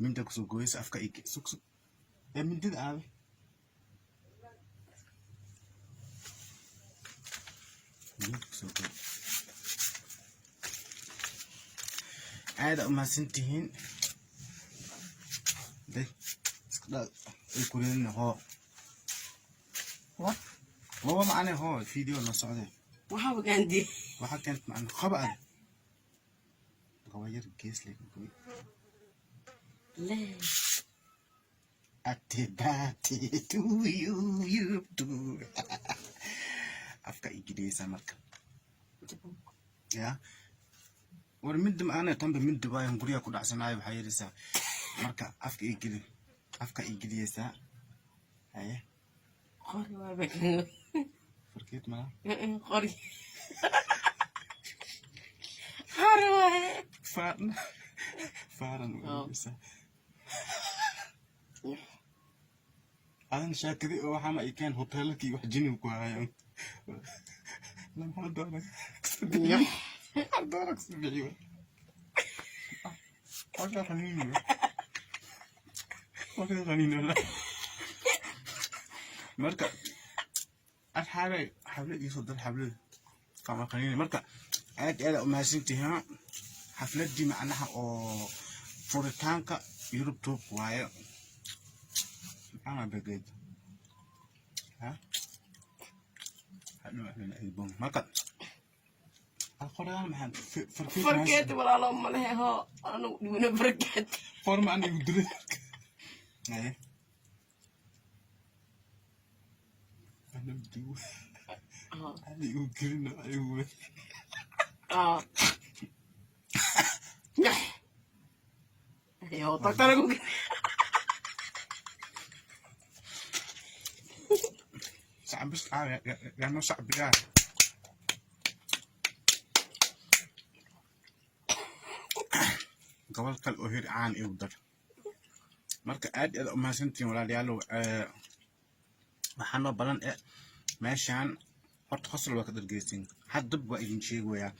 Minda kusoo gooyeysa afka ig sug sug ee mindida aabe. Minda kusoo gooy. Aada u mahadsantihiin. Day iska dhaa ay kuleelina hoo. What? Laba macne hoo video la socday. Waxaa ogaandee. Waxaa keent macne qaba ad qaba yar gees leh goy. Lee. Happy birthday to you, you too. Afka igideysa marka. Ya. War mid maana tanba mid waayan guryaha ku dhacsanaayo waxaa yeelaysaa marka afka igeli, afka igeliyeysaa. Haye. Qori waaba. Farkeet malaha. Qori. Qori waaye. Faaran faaran u Oh. eegaysaa. Adan shaakadi oo waxaa ma ikeen hoteelkii wax jini ku haayaan. Lama doona. Doona kasoo bixiyo. Waa qaniin. Waa qaniin wala. Marka asxaabay, xaflad iisoo dar, xaflad kama qaniin. Marka aad aad u mahadsantihiin. Xafladii macnaha oo furitaanka Yurub Tube waaye. Maxaa bageed ha hadhow hadhow. Marka alqoraan maxaa farkeet? Farkeeti walaalo ma lehe, hoo anagu dhibina farkeeti. Forma aan igu dilay. Haye. Ana digu. Ani igu gelino igu. Yo, tagtana ku. Sacbis ah yaa noo sacbiyaa. Gobol kale oo hir caan igu dar. Marka aad aad u mahadsantihiin walaalayaalow. Waxaa noo balan meeshaan horta qosol waa ka dhargeysin, haddaba waa idin sheegayaa.